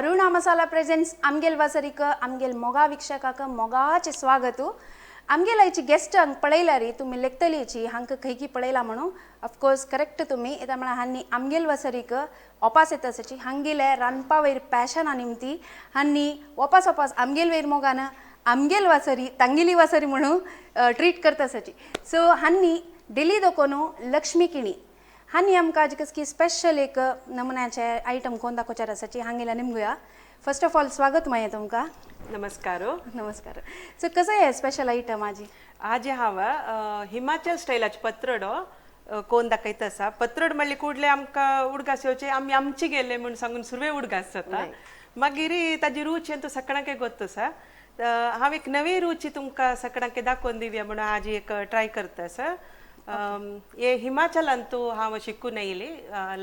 Aruna masala presents आमगेल वासरीक आमगेल मोगा वीक्षकाक मोगाचे स्वागत. आमगेल आयची गेस्ट हांग पळयल्यारी तुमी लेखतलीची हांकां खंयकी पळयला म्हणून ऑफकोर्स करेक्ट तुमी येता म्हळ्यार हांनी आमगेल वासरीक ओपास येता आसाची हांगेले रांदपा वयर पॅशना निमती हांनी ओपास ओपास आमगेल वयर मोगान आमगेल वासरी तांगेली वासरी म्हणून ट्रीट करता आसाची. सो हांनी डेली दोकोन लक्ष्मी किणी हांनी आमकां आज की स्पेशल एक नमुन्याचे आयटम कोण दाखोवचार आसाची हांगेला निमगुया. फर्स्ट ऑफ ऑल स्वागत मागीर तुमकां. नमस्कार. नमस्कार. सो कसं आहे स्पेशल आयटम आजी? आज हांव हिमाचल स्टायलाचे पत्रडो कोण दाखयता आसा. पत्रड म्हणल्यार कुडले आमकां उडगास येवचे आमी आमचे गेले म्हूण सांगून सुरवे उडगास जाता, मागीर ताजी रूच तो सगळ्यांक गोत आसा. हांव एक नवी रुची तुमकां सगळ्यांक दाखोवन दिवया म्हणून आज एक ट्राय करता आसा. हे हिमाचलांतू हांव शिकून येयली.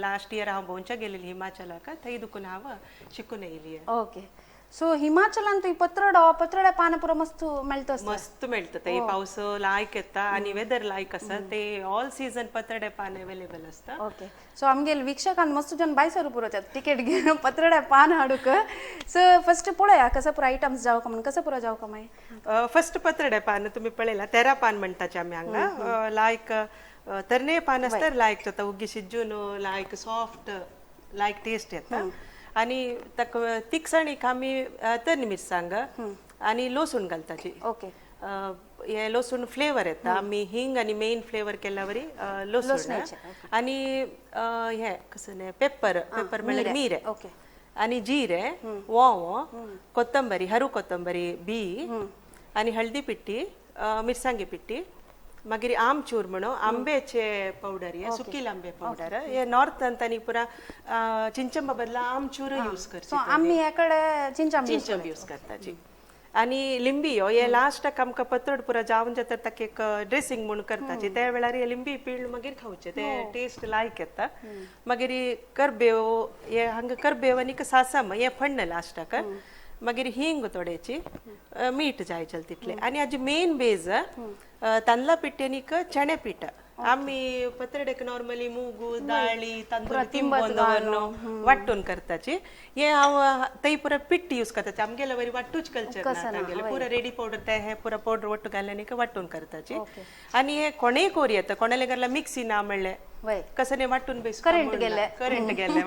लास्ट इयर हांव भोंवच्या गेलेली हिमाचलाक, थंय दुखून हांव शिकून येयली. ओके. सो हिमाचलान तुय पत्रडो पत्रड्या पान पुरो मस्त मेळटा. मस्त मेळटा ते, पावस लायक येता आनी वेदर लायक आसा ते ऑल सीजन पत्रडे पान अवेलेबल आसता. ओके. सो आमगेल वीक्षकान मस्त जन बायसर पुरो तिकेट घेवन पत्रड्या पान हाडूक. सो फर्स्ट पळया कसं पुरो आयटम्स जावं का म्हणून, कसं पुरो जावं का मागीर? फर्स्ट पत्रडे पान तुमी पळयला, तेरा पान म्हणटाचे आमी हांगा. लायक तरणे पान आसता, लायक जाता उग्गी शिजून लायक सॉफ्ट लायक टेस्ट येता. आनी ताका तिखसाणीक आमी तरणी मिरसांग आनी लसूण घालताची. ओके. हे लसूण फ्लेवर येता, आमी हिंग आनी मेन फ्लेवर केल्या वरी लसूण आनी हे कसं न्ही पेपर, पेपर म्हणल्यार मिरें. ओके. आनी जिरें, वोंवो, कोथंबरी, हरू कोथंबरी बी आनी हळदी पिट्टी, मिरसांगी पिट्टी, मागीर आमचूर म्हणून आंब्याचे पावडर, हे सुकील आंबे पावडर. हे नॉर्थांत आनी पुरा चिंचंबा बदला आमचूर यूज करता. आमी हेकडे चिंचंब यूज करताची. आनी लिंबी हे लास्टाक आमकां पत्रड पुरा जावन जाता ताका एक ड्रेसिंग म्हणून करताची, त्या वेळार हे लिंबी पिळून मागीर खावचे, ते टेस्ट लायक येता. मागीर करबेव, हे हांगा करबेव आनी सासम हे फण्ण लास्टाक. मागीर हिंग थोड्याची, मीठ जाय चल तितले. आनी हाजी मेन बेज तांदळा पिठी आनी चणे पीठ. आमी पत्रडेक नॉर्मली मूग दाळी तांदूळ तिंबोन दवरन वांटून करताची. हे हांव थंय पुरा पिट्टी यूज करताची, आमगेले वरी वांटूच कल्चर ना तांगेले, पुरा रेडी पावडर ते हे पुरा पावडर वट्टू घाले आनी वांटून करताची. आनी हे कोणेय कोरी येता, कोणाले घरला मिक्सी ना म्हणलें कसं वांटून बेस करंट गेले, करंट गेले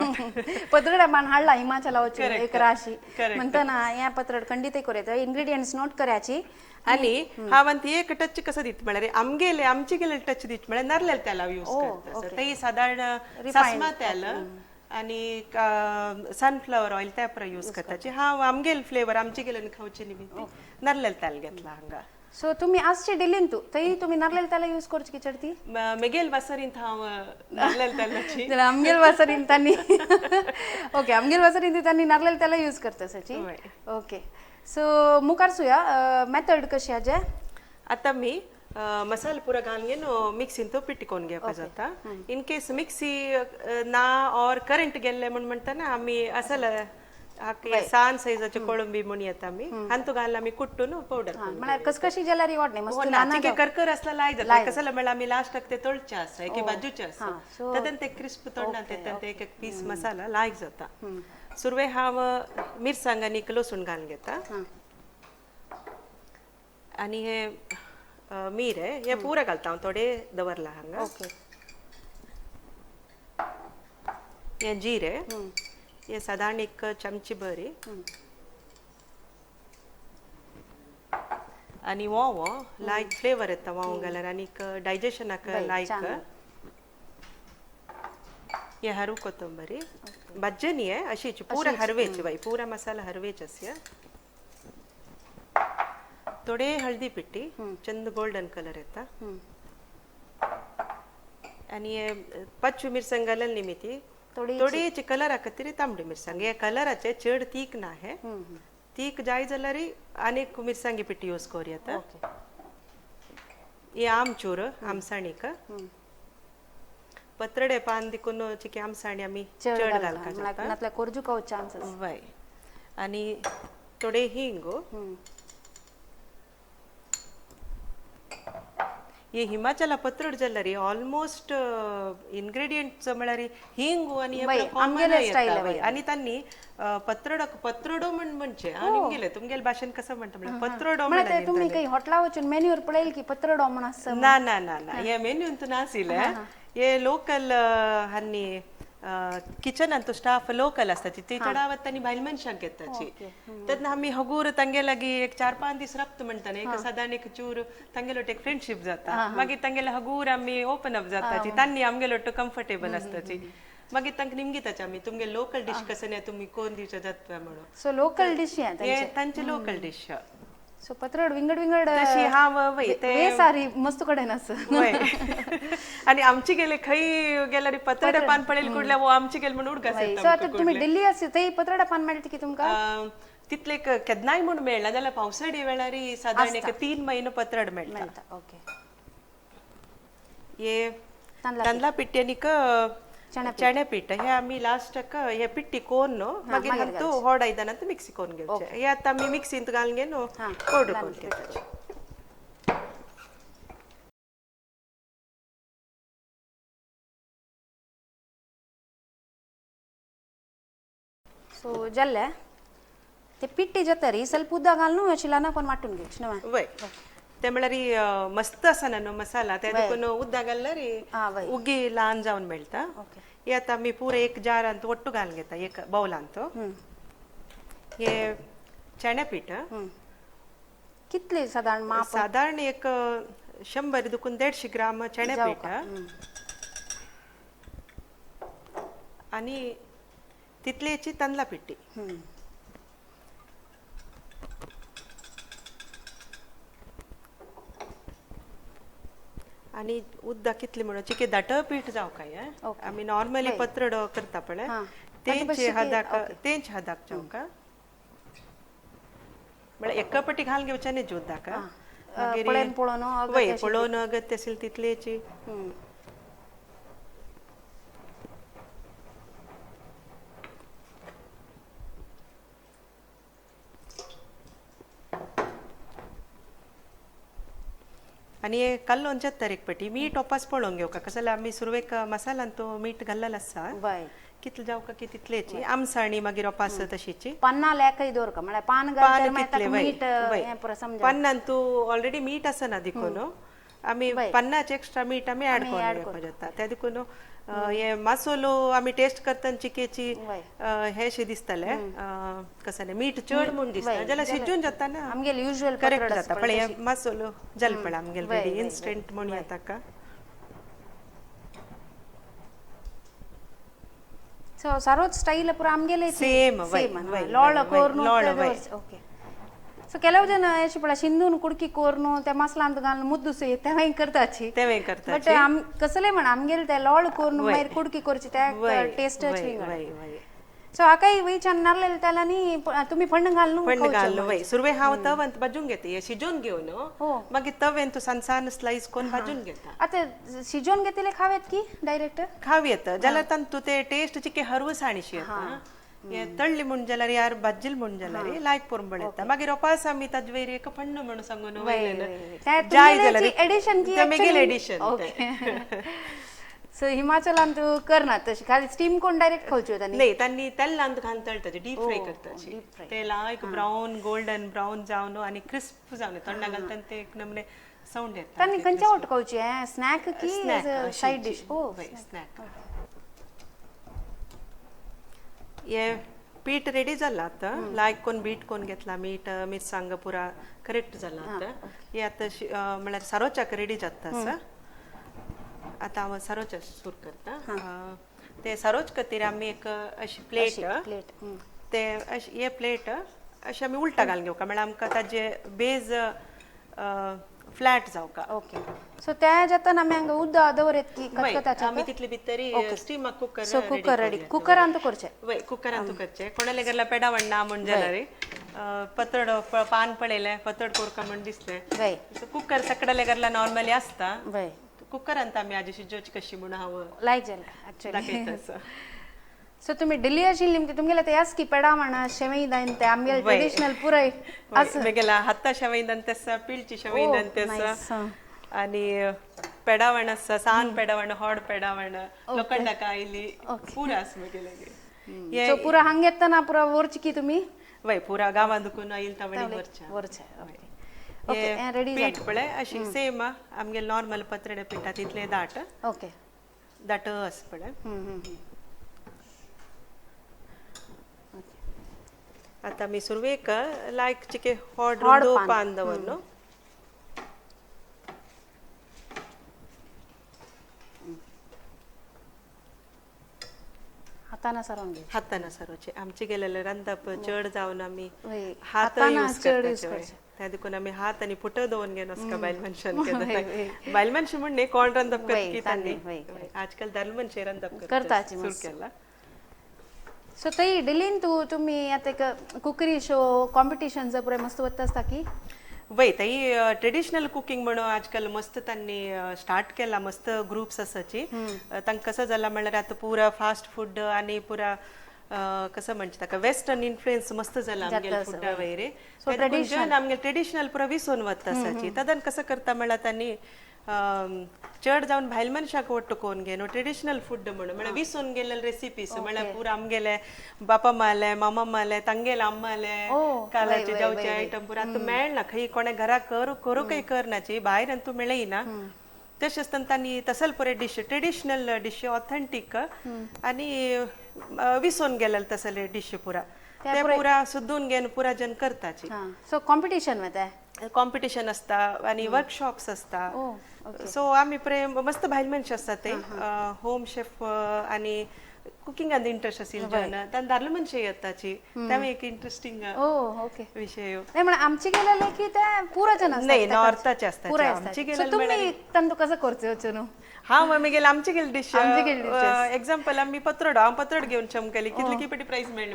पत्रडा पान हाडला हिमाचला वचून एक राशी म्हणताना ह्या पत्रड खंडीत करूं येता. इन्ग्रेडियंट्स नोट करायची. आनी हांव ती एक टच कसं दित म्हळ्यार आमगेले आमचे गेले टच दित म्हळ्यार नारलेल तेल हांव यूज करता. ते सादारण सासमा तेल आनी सनफ्लावर ऑयल त्या पुरा यूज करताची. हांव आमगेल फ्लेवर आमचे गेले खावचे निमित्त नारलेल तेल घेतला हांगा. सो तुम्ही आजचे डेलीन तू थंय तुम्ही नारलेल तेल यूज करची की चडती? मेगेल वासरींत हांव नारलेल तेलाची. आमगेल वासरीन तांणी ओके, आमगेल वासरीन तांणी नारलेल तेल यूज करता साची. ओके. सो मुखार सुया मेथड कशी आजे? आतां मी मसाला पुरा घालून घेवन मिक्सीन तो पिट्टी कोन्न घेवपा जाता. इन केस मिक्सी ना ऑर करंट गेल्ले म्हूण म्हणटना आमी असल सान सायजाचे कोळंबी म्हूण येता आमी हांतू घालून आमी कुट्टून पावडर. म्हळ्यार कसकशी जाल्यार वाट न्ही, मस्त करकर आसल्यार लाय जाता. कसं म्हळ्यार आमी लास्टाक ते तळचे आसता, एके बाजूचे आसता, तेन्ना ते क्रिस्प तोडना तेन्ना ते एक एक पीस मसाला लायक जाता. सुरवे हांव मिरसांग आनी लसूण घालून घेता. आनी हे मिरें हे पुरा घालता हांव, थोडे दवरला हांगा. हे जिरें हे सादारण एक चमची बरी. आनी वोंवो लायक फ्लेवर येता वोंव घाल्यार आनी डायजेशनाक लायक. हे हरू कोथंबरी भाज्जे न्ही अशीच पुरा हरवेच बाई, पुरा मसाला हरवेच आसा. थोडे हळदी पिट्टी, चंद गोल्डन कलर येता. आनी हे पाचवी मिरसांग घालून निमिती थोडी कलरा खातीर तांबडी मिरसांग. हे कलराचे चड तीख ना, हे तीख जाय जाल्यार आनीक मिरसांगी पिट्टी यूज करूं येता. हे आमचूर आमसाणीक पत्रडे पान देखून चिके आमसाणी आमी चड घालका जाता. कोरजू चान्स. वय. आनी थोडे हिंग. हे हिमाचला पत्रड जाल्यार ऑलमोस्ट इन्ग्रेडियंट्स म्हळ्यार हिंग आनी हे वय, पुरा common आमगेले येता, style वय. आनी तांणी पत्रडो पत्रडो म्हण म्हणचे निमगेले तुमगेले भाशेन कसं म्हणटा म्हळ्यार पत्रडो म्हळ्यार ते म्हळ्यार तुम्ही काही हॉटेला वचून मेन्यूवर पळयल की पत्रडो म्हण आसा? ना ना ना ना, हे मेन्यून नाशिल्ले. हे लोकल हांनी किचनान तो स्टाफ लोकल आसता, ती चडावत तांणी बायल मनशांक घेताची. तेन्ना आमी हगूर तांगे लागीं एक 4-5 दीस राबता म्हणटा, एक सादारण एक चूर तांगेलो एक फ्रेंडशीप जाता. मागीर तांगेले हगूर आमी ओपन अप जाताची, तांणी आमगेलो कम्फर्टेबल आसताची. मागीर तांकां निमगिताची आमी तुमगे लोकल डिश कसं न्ही तुमी कोण दिवचे जाता म्हणून. सो लोकल डिश हे तांचे लोकल डिश. सो पत्रड विंगड विंगड तशी हा वय ते सारी मस्त कडेन आसा. आणि आमची गेले खंय गेल्यार पत्रडे पान पळयले कुडल्या वो आमची गेले म्हणून उडकास येता. सो आता तुम्ही दिल्ली आसा थंय पत्रडा पान मेळटा की तुमकां? तितले केन्नाय म्हूण मेळना, जाल्यार पावसाळी वेळार सादारण एक 3 म्हयनो पत्रड मेळटा. ओके. हे तांदळा पिट्टी आनीक चण्या पीठ हे आमी लास्टाक हे पिट्टी कोन न्हू मागीर हांतू होड आयदनांत मिक्सी कोन घेवचे. हे आतां आमी मिक्सींत घालून घे न्हू पावडर कोन घेताचे. सो जाल्ले ते पिट्टी जातरी ಸ್ವಲ್ಪ उदक घालून अशी ल्हान कोन वांटून घेवची न्हू? वय, ते म्हळ्यार मस्त आसा न्हू मसाला, ते देखून उदक घालल्यार उगी ल्हान जावन मेळटा. हे आतां आमी पुरो एक जारांत ಒಟ್ಟು घालून घेता, एक बावलांत. हे चण्या पीठ कितले सादारण माप? सादारण एक 100 दुखून 150 ग्राम चण्या पीठ आनी तितलेची तांदळा पिट्टी. आनी उदक कितले म्हणून चिके दाट पीठ जावं काय. आमी नॉर्मली पत्रड करता पळय तेंच हदाक, तेंच हदाक जावं का म्हळ्यार एका पटी घालून घेवचें न्ही उदक. वय, पळोवन अगत्य आशिल्ली तितलेची. आनी हे कालोवन जाता एक पटी मीठ ओपास पळोवन घेवका, कशें जाल्यार आमी सुरवेक मसाल्यान तो मीठ घाल्लेलो आसा कितले जावका की तितलेची आमसाणी मागीर ओपास तशीची. पन्ना लेकय दवरका म्हळ्यार पान घालता मीठ पन्नान तूं ऑलरेडी मीठ आसना देखून आमी पन्नाचे एक्स्ट्रा मीठ आमी ऍड करून घेवपा जाता. त्या देखून हे मसालो आमी टेस्ट करतना चिकेची हे शें दिसतलें कसं न्ही मीठ चड म्हूण दिसता, जाल्यार शिजून जाता ना आमगेले युज्युअल करेक्ट जाता. पण हे मसालो जाल पळय आमगेले रेडी इन्स्टंट म्हूण येता का. सो सारोच स्टाईल पुरा आमगेले सेम लोळ कोरून. ओके. सो ಕೆಲವು ಜನ अशें पळय शिंदून कुडकी कोरून त्या मसलांत घालून मुद्दूस तेंवूय करताची. तेंवूय करता. बट कसलें म्हण आमगेले ते लोळ कोरून मागीर कुडकी करची त्या टेस्ट. सो हाकाय वयच्यान नारलेले तेलांनी तुमी फण्ण घालून फण्ण घालून वय. सुरवे हांव तवंत भाजून घेता, शिजोवन घेवन मागीर तवेन तूं सान सान स्लायस करून भाजून घेता. आतां शिजोवन घेतिल्ले खावेत की डायरेक्ट खावयेत जाल्यार तांतू ते टेस्ट चिके हरवसाणीशी येता. तळ्ळी म्हूण जाल्यार यार भाजिल्ली म्हूण जाल्यार लायक करून पळयता. मागीर ओपास आमी ताजे वयर एक फण्ण म्हणून सांगून जाय जाल्यार एडिशन एडिशन. सो हिमाचलांत करना तशी, खाली स्टीम कोण डायरेक्ट खावच्यो तांणी? नाही, तांणी तेलांत घालून तळटाचे, डीप फ्राय करताची. ते लायक ब्रावन गोल्डन ब्रावन जावन आनी क्रिस्प जावन तोंडा घालतना ते एक नमने सावंड येता. तांणी खंयच्या वट खावची स्नॅक की सायड डिश? ओ स्नॅक. हे पीठ रेडी जाला आतां, लायक कोण बीट कोण घेतला मीठ मिरसांग पुरा करेक्ट जाला आतां. हे आतां म्हळ्यार सारोच्याक रेडी जाता आसा. आतां हांव सारोच सुरू करता. ते सारोच खातीर आमी एक अशी प्लेट ते हे प्लेट अशें आमी उलटा घालून घेवका, म्हळ्यार आमकां ताजे बेज फ्लॅट जावका. ओके. सो त्या जाताना आमी हांगा उदक दवरत की कचकचाचे आमी तितले भितरी steam cooker. So cooker ready, कुकरांत करचें? वय, कुकरांत करचें. कोणाले घरला पेडा वण्णा म्हूण जाल्यार पतड पान पळयलें पतड कोरका म्हूण दिसलें. सो कुकर सगळ्याले घरला नॉर्मली आसता. वय, कुकरांत आमी आजी शिजोवची कशी म्हणून हांव लायक जालें एक्चुअली दाखयता. सो तुम्ही दिल्ली आशिल्ली म्हणजे तुमगेले ते यास की पेडा म्हणा शेवई दान ते आमगेले ट्रेडिशनल पुराय आसा. मेगेला हाता शेवई दान तेसा, पिलची शेवई दान तेसा. आणि पेडावण आसा, सान पेडावण, होड पेडावण, लोखंडा कायली पुरा आसा मगेले. सो पुरा हांग येतना पुरा वरची की तुम्ही? वय, पुरा गांवां दुखून आयल तावणी वरच्या. वरचे. Okay, ready. पीठ पळय अशी सेम आमगे नॉर्मल पत्रडे पिठा तितले दाट. ओके. दाट आसा पळय. आता मी सुरवेक लायक चिके होड रुंदो पान दवरनो. हाताना सरोवन घे. हाताना सरोवचे. आमचे गेलेले रांदप चड जावन आमी हात यूज करताचे, त्या देखून आमी हात आनी पुट दवरून घेवन आसता बायल मनशान. बायल मनशां म्हण न्ही, कोण रांदप करता तांणी, आजकाल दादले मनशां रांदप करता सुरू केला. सो थंय डिलीन तूं तुमी आतां एक कुकरी शो कॉम्पिटिशन पुराय मस्त वता आसता की? वय, थंय ट्रेडिशनल कुकिंग म्हणून आजकाल मस्त तांणी स्टार्ट केला, मस्त ग्रुप्स आसाची. तांकां कसं जाला म्हणल्यार आतां पुरा फास्ट फूड आनी पुरा कसं म्हणचे ताका वेस्टर्न इन्फ्लुएन्स मस्त जाला आमगेले फुडा वगैरे, जन आमगेले ट्रेडिशनल पुरा विसोन वता आसाची. तदन कसं करता म्हणल्यार तांणी चड जावन भायल मनशाक वट्ट कोन घेवन ट्रेडिशनल फूड म्हणून म्हळ्यार विसोन गेल्ले रेसिपीज, म्हळ्यार पुरा आमगेले बापा माले, मामा माले, तांगेले अम्माले कालाचे जावचे आयटम पुरा आतां मेळना खंय, कोणे घरा करू करूंकय करनाची, भायर तूं मेळना. तशें आसतना तांणी तसल पुरे डिश, ट्रेडिशनल डिश ऑथेंटीक आनी विसोन गेलेले तसले डिश पुरा ते पुरा सुद्दून घेवन पुरा जन करताची. सो कॉम्पिटिशन वता? कॉम्पिटिशन आसता आनी वर्कशॉप्स आसता. सो आमी प्रेम मस्त भायल मनशां आसता ते होम शेफ आनी कुकिंगान इंट्रस्ट आशिल्ले जन, तांणी दादले मनशां येताची, ते एक इंट्रस्टिंग विशय. नाही म्हण आमचे गेलेले की ते पुरा जन आसता? नाही, नॉर्थाचे आसता. आमचे गेलेले. तुमी तांतू कसं करचे वचून? हा, मग गेले आमचे गेले डिश, एक्झाम्पल आमी पत्रड, हांव पत्रड घेवन चमकली, कितली की पेटी प्राइस मेळ्ळी.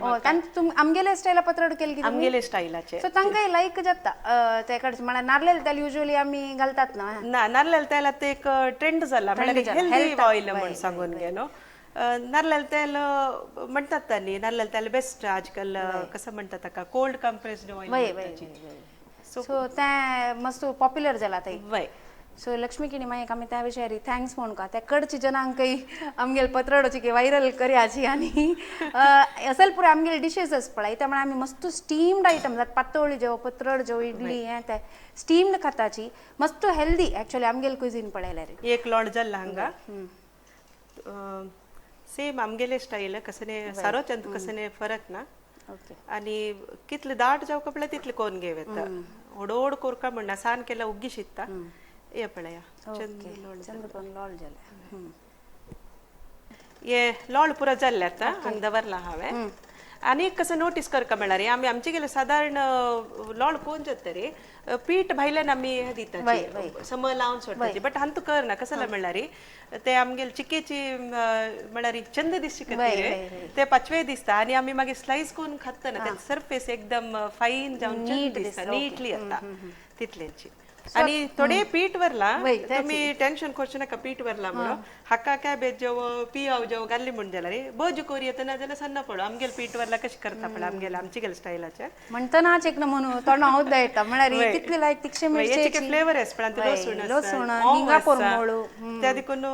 आमगेले स्टायला पत्रड केली की आमगेले स्टायलाचे. सो तांकां लायक जाता ते कडचे, म्हळ्यार नारलेल तेल युजली आमी घालतात ना? ना, नारलेल तेल आतां एक ट्रेंड जाला, म्हळ्यार हेल्दी ऑयल म्हण सांगून गे न्हू. नारलेल तेल म्हणटात तांणी, नारलेल तेल बेस्ट आजकाल, कसं म्हणटात ताका कोल्ड कंप्रेस्ड ऑयल. सो तें मस्त पॉप्युलर जाला थंय. वय. सो लक्ष्मी किणी मागीर आमी त्या विशयार thanks म्हणून त्या कडची जनांकय आमगेले पत्रडोची की व्हायरल करयाची. आनी असल पुराय आमगेले डिशेस आस पळय, त्यामुळे आमी मस्त स्टीम्ड आयटम जात पातोळी जेव, पत्रड जेव, इडली हें ते स्टीम्ड खाताची, मस्त हेल्दी एक्चुअली आमगेले कुझीन पळयल्यार. एक लोड जाल्ला हांगा सेम आमगेले स्टायल, कसने सारोच कसने फरक ना. आनी कितले दाट जावं कपडे तितले कोन घेव येता, होडोड कोरका म्हणना, सान केला उग्गी शित्ता. हे पळया चंद्र जालें. हे लोळ पुरा जाल्ले आतां हांगा दवरला हांवें. आनी कसं नोटीस करका म्हणल्यार आमी आमचे गेले सादारण लोळ कोण जाता रे पीठ भायल्यान आमी हे दिता, सम लावन सोडटाची, बट हांतू करना. कसं म्हणल्यार ते आमगेले चिकेची म्हणल्यार चंद दिसची रे, ते पाचवे दिसता आनी आमी मागीर स्लायस करून खातना ते सरफेस एकदम फायन जावन चंद दिसता, नीटली येता तितलेंची. आणि थोडे पीठ वरला, तुम्ही टेन्शन करचें नाका पीठ वरला म्हणून, हाका कॅबेज जेव पियाव जेव घाल्ली म्हण जाल्यार रे बज कोरी येतना जाल्यार सन्न पडो आमगेले पीठ वरला कशें करता पळय आमगेले आमचे गेले स्टायलाचे म्हणटनाच एक म्हणून तोंड हांव येता म्हळ्यार तितले लायक तिक्षे मिरचेचे फ्लेवर आसा पळय, लसूण लसूण हिंगा परमळ त्या देखून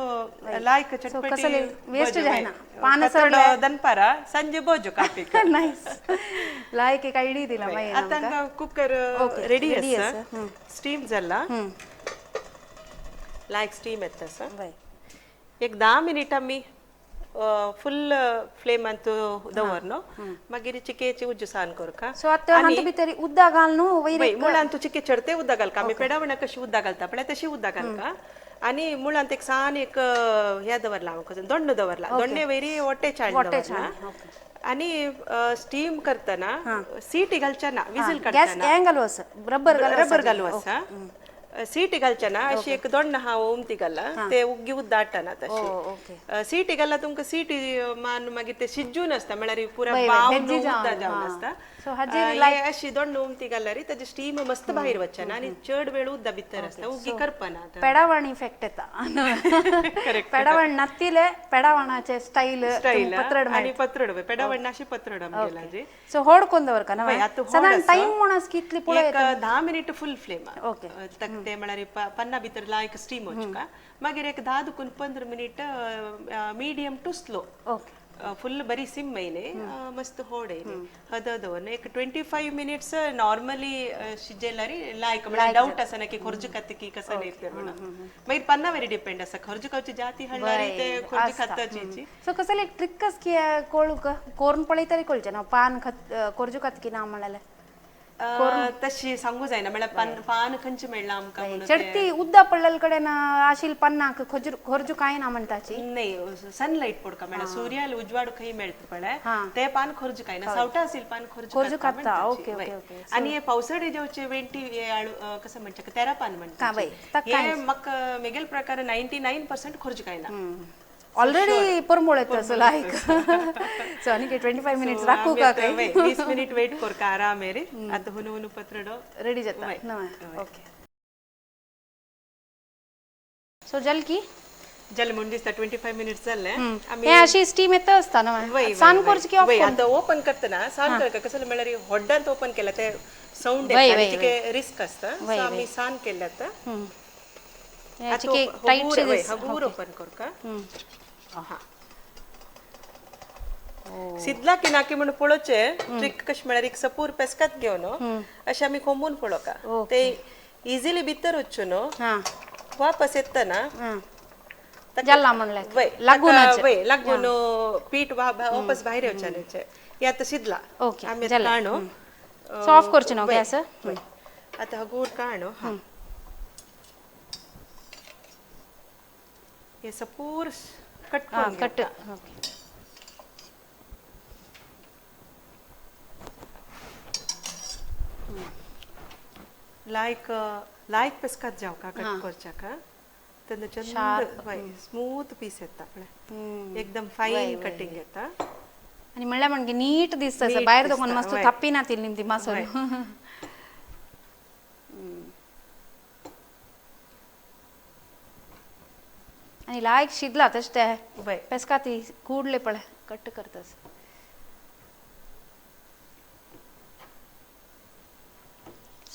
लायक चटपटी वेस्ट जायना. पान सरले दनपारा संजे बजो कापी नायस लायक एक आयडी दिला मागीर. आतां कुकर रेडी आसा, स्टीम जाला, लायक स्टीम येता आसा. एक 10 मिनिट आमी फुल फ्लेमान दवर न्हू, मागीर चिकेची उज्जू सान करका. सो आतां हातूंत भितर उदक घाल न्हू वयर, मुळान तूं चिके चडते उदक घालका, आमी पेडावणा कशी उदक घालता पळय तशी उदक घालका. आनी मुळांत एक सान एक हें दवरला हांव, दोण्ण दवरला, दोण्णे वयरी वट्टे चाळण दवरला. आनी स्टीम करतना सीटी घालच्या ना, विजील काडटा घालू रबर रबर घालू आसा, सीटी घालच्या ना अशी एक दोण्ण हा उमती घाला ते उग्गी उद्दाटना तशी सीटी घाला तुमकां सीटी मान मागीर ते शिजून आसता म्हळ्यार पुरा बावन उद्दा जावन आसता. अशी दोण्ण उमती घाल्यार ताजी स्टीम मस्त भायर वचना आनी चड वेळ उद्दा भितर आसता, उग्गी करपना. पेडावण इफेक्ट येता, पेडावण नातिले पेडावणाचे स्टायल स्टायल आनी पत्रड पेडावण अशी पत्रड आमगेला. सो होड कोण दवरका ना सादारण टाइम म्हण कितली पळय 10 मिनिट फुल फ्लेम ओके ते म्हळ्यार पन्ना भितर लायक स्टीम वचका मागीर एक 10 Dukun 15 minute medium to slow full बरी सिम येयले मस्त होड येयले हद दवरन एक 25 मिनिट्स नॉर्मली शिजयल्यार लायक म्हळ्यार डावट आसा ना की खोर्ज खात की कसं येतले म्हणून मागीर पन्ना वरी डिपेंड आसा खोर्ज खावची जाती हाडल्यार ते खोर्ज खाताची सो कसले एक ट्रिकच की कोळूक कोरून पळयतरी कळचें ना पान खोर्जू खात की ना म्हळ्यार तशी सांगू जायना म्हळ्यार पान खंयचे मेळ्ळा आमकां चडती उद्दा पडलेले कडेन आशिल पन्नाक खोर्जू काय ना म्हणटाची नाही सनलाइट पडका म्हळ्यार सूर्याला उजवाड खंय मेळता पळय ते पान खोर्जू काय ना सावटा असेल पान खोर्जू खाता ओके ओके ओके आणि हे पावसाळे जेवचे वेंटी हे कसं म्हणतात तेरा पान म्हणतात हे मग मेगेल प्रकार 99% खोर्जू काय ना ऑलरेडी परमोळ येतं असं लायक सो आनी 25 मिनिट्स राखू का काय 20 मिनिट वेट करका आराम रे आता हुनु हुनु पत्रडो रेडी जाता ना ओके सो जल की जल म्हूण दिसता 25 मिनिट्स जाल्ले हे अशी स्टीम येता आसता ना सान करची की ऑफ आता ओपन करतना सान करका कसं म्हळ्यार होड्डांत ओपन केला ते साऊंड येता रिस्क आसता सो आमी सान केले आता टाइट हगूर ओपन करका सिदला की नाकी म्हणून पळोवचे ट्रिक कशें म्हळ्यार एक सपूर पेस्कात घेवन अशें आमी कोंबून पळोवका ते इजिली भितर वचून न्हू वापस येतना लागून पीठ वापस भायर येवचें हे आतां शिजला आमी काणू ऑफ करचें न्हू गॅस आतां हगूर काणू हे सपूर कट कट ओके लायक लायक पेस्कात जावका कट करच्याका तेन्ना चंद स्मूथ पीस येता पळय एकदम फायन कटिंग येता आणि म्हणल्यार म्हणजे नीट दिसता भायर दोन मस्त थापी ना ती निमती मासो आणि लायक शिजला तशें ते पेस्काती कुडले पळय कट करतस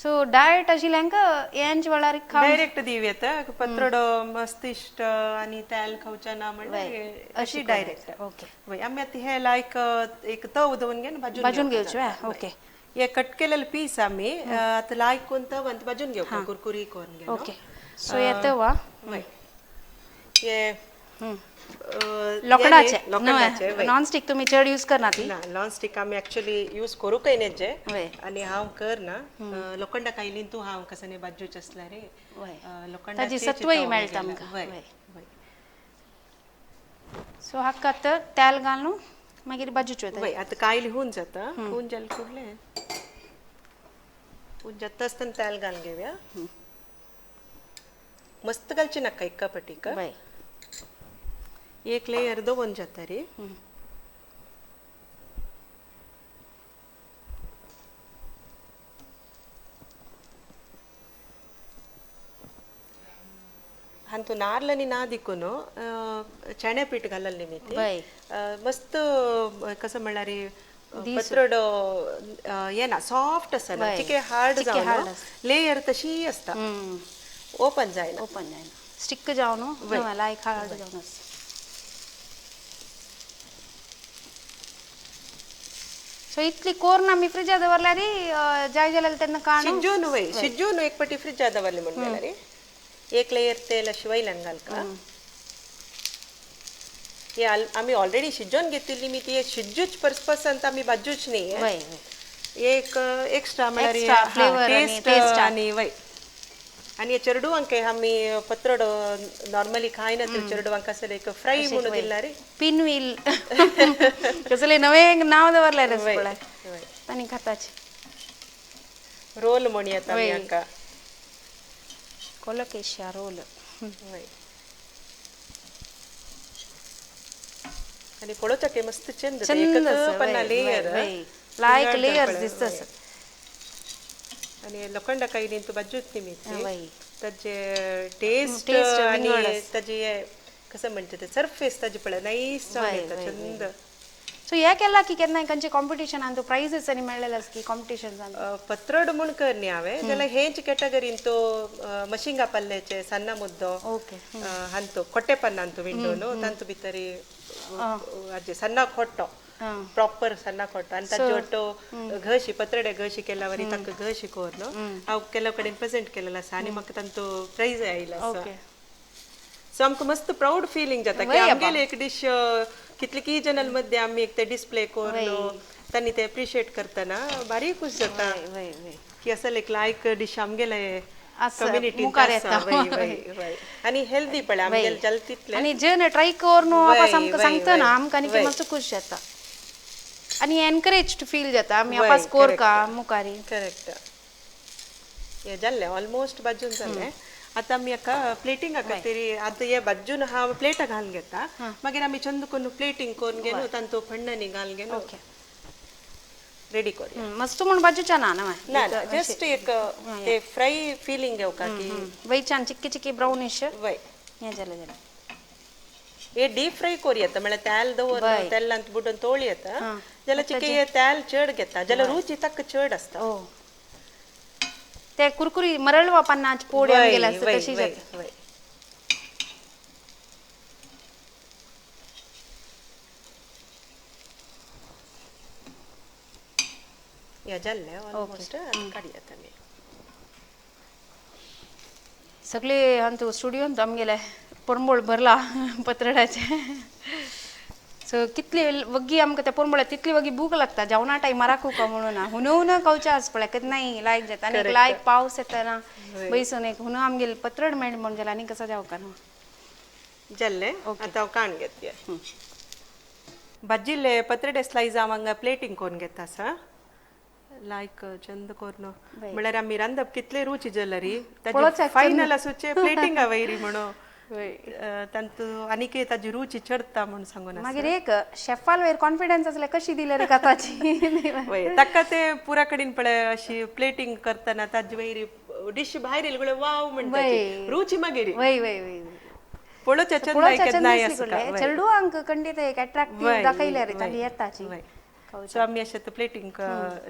सो डायट आशिल्ल्यांक हेंच वेळार डायरेक्ट दिव येता पत्रडो मस्त इश्ट आनी तेल खावचे ना म्हणल्यार अशी डायरेक्ट ओके आमी आतां हे लायक एक तव दवरून घेवन भाजून घेवचे ओके हे कट केलेले पीस आमी आतां लायक करून तवांत भाजून घेवप कुरकुरी करून घेवन ओके सो हे तवा हे लोकडाचे नॉन स्टिक तुम्ही चड यूज करना ती ना नॉन स्टिक आमी एक्चुअली यूज करूंकय न्ही आनी हांव करना लोखंडा कायलीन तूं हांव कसं बाजूच आसल्यार रे ताजी सत्वय मेळटा आमकां सो हाका आतां तेल घालून मागीर बाजूच वता आतां कायल हून जाता हून जालें फुडलें हून जाता आसतना तेल घालून घेवया मस्त घालचे नाका एका पटीक एक लेयर दवरून जाता रे हांतू नार्ल आनी ना दिकून चणे पीठ घालले निमित्त मस्त कसं म्हणल्यार पत्रडो येना सॉफ्ट आसा ना चिके हार्ड जावन लेयर तशी आसता ओपन जायना ओपन जायना स्टिक जावन लायक हार्ड जावन आसता सो इतली कोरून आमी फ्रिजा दवरल्यार जाय जाल्यार तेन्ना काडून शिजून वय शिजून एक पटी फ्रिजा दवरली म्हण जाल्यार एक लेयर तेल अशी वयल्यान घालका हे आमी ऑलरेडी शिजोवन घेतिल्ली मी ती शिजूच परसपसंत आमी भाजूच न्ही एक एक्स्ट्रा म्हळ्यार टेस्ट आनी वय आनी चेरडुवांक आमी पत्रडो नॉर्मली खायना ते चेरडुवांक असले एक फ्राय म्हणून दिला रे पिनव्हील कसले नवे नाव दवरले रे पळय तांणी खाताचे रोल म्हणी येता आमी हाका कोलोकेशिया रोल आनी पळोवच्याक मस्त चंद एकच पन्ना लेयर लायक लेयर दिसता आनी लोखंडा कायलीन तूं भाजूच निमित्त ताजे टेस्ट आनी ताजे कसं म्हणते ते सरफेस ताजी पळय नाईस जावन येता चंद सो हे केला की केन्ना खंयचे कॉम्पिटिशनान तूं प्रायझीस आनी मेळ्ळेले आसा की कॉम्पिटिशन्सान? पत्रड म्हूण करनी हांवें जाल्यार हेच कॅटेगरीन तो मशिंगा पल्ल्याचे सन्ना मुद्दो हांतो कोट्टेपन्ना अंतू विंडोनो तांतू भितर हाजे सन्ना खोट्टो प्रॉपर सन्ना खोट्टो आनी ताजे ಒಟ್ಟು घशी पत्रडे घशी केल्या वरी ताका घशी कोरनो हांव केलो कडेन प्रेजेंट केलेलो आसा आनी म्हाका तांचो प्रायज आयलो आसा. सो आमकां मस्त प्राऊड फिलिंग जाता की आमगेले एक डिश कितले की जनल मध्ये आमी एक ते डिस्प्ले करून तांणी ते एप्रिशिएट करतना भारी खुश जाता की असं एक लायक डिश आमगेले कम्युनिटी आणि हेल्दी पळय आमगेले जाता तितले आनी जे ट्राय करून वापस आमकां सांगतना आमकां आनी मस्त खुश जाता आनी एनकरेज फील जाता आमी वापस कोर का मुखारी. करेक्ट. हे जाल्लें ऑलमोस्ट बाजून जाल्लें. आतां आमी हाका प्लेटिंगा खातीर आतां हे बाजून हांव प्लेटा घालून घेता मागीर आमी चंद करून प्लेटिंग करून घेवन तांतू फण्णांनी घालून घेवन रेडी करूया. मस्त म्हूण बाजूच्या ना ना ना जस्ट एक ते फ्राय फिलिंग येवका की वयच्यान चिक्की चिक्की ब्राउनिश वय हें जालें जालें. हे डीप फ्राय करूं येता म्हळ्यार तेल दवर तेलांत बुडून तोळी येता जाल्यार चिके हे तेल चड घेता जाल्यार रुची ताका चड आसता. ते कुरकुरी मरळवा पन्नाच पोड गेला असता तशी जाता. हे जाल्लें ऑलमोस्ट काडयात आमी सगळे अंतू स्टुडियोंत आमगेले पोरंबोळ भरला पत्रडाचे. सो कितली वग्गी आमकां त्या पोरंबोळ्या तितली वग्गी भूक लागता जेवणा टायमार राखूका म्हणून हुन हुन खावचें आस पळय केन्नाय लायक जाता आनी लायक पावस येतना बैसून एक हुन आमगेले पत्रड मेळ म्हण जाल्यार आनी कसो जावका न्हू. जाल्लें आतां हांव काण घेतया. भाजिल्ले पत्रडे स्लायस हांव हांगा प्लेटींग करून घेता आसा लायक चंद करून म्हळ्यार आमी रांदप कितले रुची जाल्यार ताजे फायनल आसूचे प्लेटिंगा वयरी म्हणून तांतू आनीक ताजी रुची चडता म्हूण सांगून मागीर एक शेफाल वयर कॉन्फिडन्स आसल्यार कशी दिले रे काताची वय ताका ते पुरा कडेन पळय अशी प्लेटिंग करतना ताजे वयर डिश भायर येयली म्हळ्यार वाव म्हणटा रुची मागीर वय वय वय पळोवच्या चंद चेडवांक खंडीत एक एट्राक्टीव दाखयले रे तांणी येताची. सो आमी अशें प्लेटिंग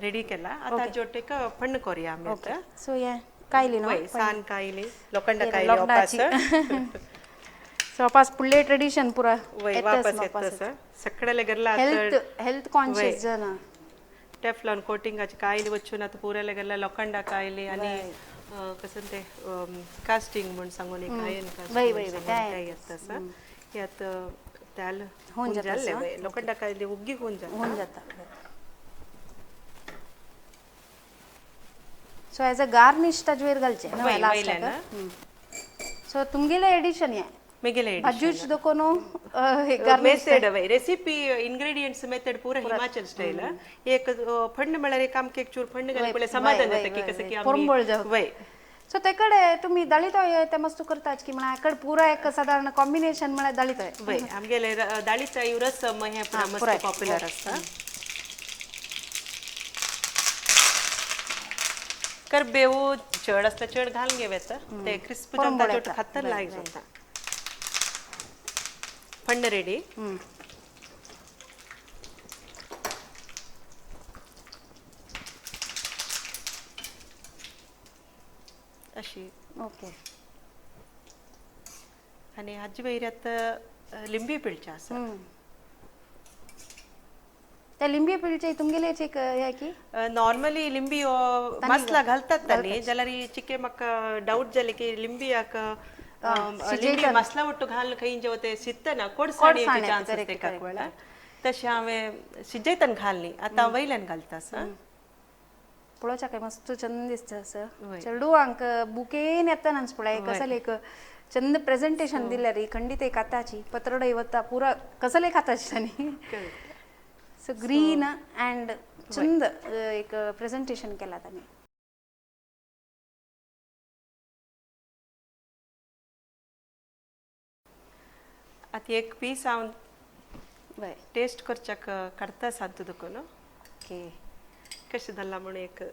रेडी केला आतां जोटेक फण्ण करूया आमी आतां. सो हें कायली न्हू सान कायली लोखंडा कायली वापस. सो वापस फुडले ट्रेडिशन पुरा वय वापस येता सगळ्याले गरला हेल्थ कॉन्शियस जना टेफ्लॉन कोटिंगाची कायली वचून आतां पुराले गरला लोखंडा कायली आनी कसं ते कास्टिंग म्हूण सांगून एक आयन कास्टिंग येता आसा हे आतां तेल होऊन जाल्लें लोखंडा कायली उग्गी होऊन जाता होऊन जाता. सो एज अ गार्निश ताजेर घालचें लास्टाक. सो तुमगेलें एडिशन हें मेगेले भाजूच दोकोनो मेथड वय रेसिपी इंग्रेडियंट्स मेथड पुरा हिमाचल स्टाईल एक फण्ण म्हळ्यार एक आमकां एक चूर फण्ण घाली पळय समाधान जाता की कसं की पोरंबोळ जावं. वय सो तेकडे तुमी दाळीतोय ते मस्त करतात की म्हळ्यार इकड पुरा एक सादारण कॉम्बिनेशन म्हळ्यार दाळीतोय. वय आमगेले दाळीतोय रसम हें पुरा मस्त पॉप्युलर आसता. करबेव चड आसता चड घालून घेवं येता ते क्रिस्प जाता चड खातना लायक जाता. फण्ण रेडी. अशी ओके. आनी हाजे वयर आतां लिंबी पिळचें आसा. त्या लिंबी पिळचे तुमगेले एक हे की नॉर्मली लिंबी मसला घालतात तांणी जाल्यार चिके म्हाका डावट जाले की लिंबियाक लिंबी मसला ಒಟ್ಟು घालून खंय जेव ते शिजतना कोडसाण येवचे चान्स आसता एकाक वेळार तशें हांवें शिजयतना घालनी आतां वयल्यान घालता आसा. पळोवच्या काय मस्त चंद दिसता असं चेडवांक बुकेन येतानाच पळय कसले एक चंद प्रेझेंटेशन दिल्यार खंडीत एक हाताची पत्रडय वता पुरा कसले खाताची तांणी. सो ग्रीन अँड चंद एक प्रेझेंटेशन केला तांणी. आतां एक पीस हांव टेस्ट करच्याक काडटा सांगता तुका न्हू. ओके कशें जालां म्हणून एक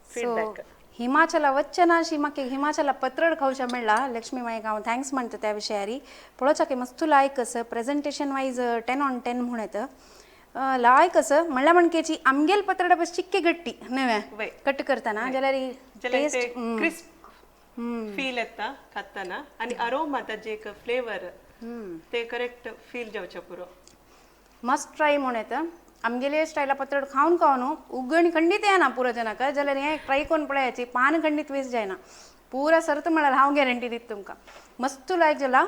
फीडबॅक. हिमाचला वच्चें अशी म्हाका हिमाचला पत्रड खावचें मेळ्ळा. लक्ष्मी माईक हांव thanks म्हणटा त्या विशयारी. पळोवच्या की मस्त लायक असं प्रेझेंटेशन वायज 10 on 10 म्हूण येता. लायक असं म्हणल्या म्हणकेची आमगेल पत्रडा बस चिक्के गट्टी नव्या वय. कट करताना जाल्यार जाल्यार टेस्ट ते क्रिस्प फील येता खाताना आनी अरोमा ताजे एक फ्लेवर ते करेक्ट फील जावचे पुरो. मस्ट ट्राय म्हूण येता. आमगेले स्टायला पत्रड खावन खावन उगण खंडीत येना पुरो जनाक, जाल्यार हें ट्राय करून पळयाची पान खंडीत वेस्ट जायना पुरा सरत म्हळ्यार हांव गॅरंटी दिता तुमकां. मस्त लायक जाला.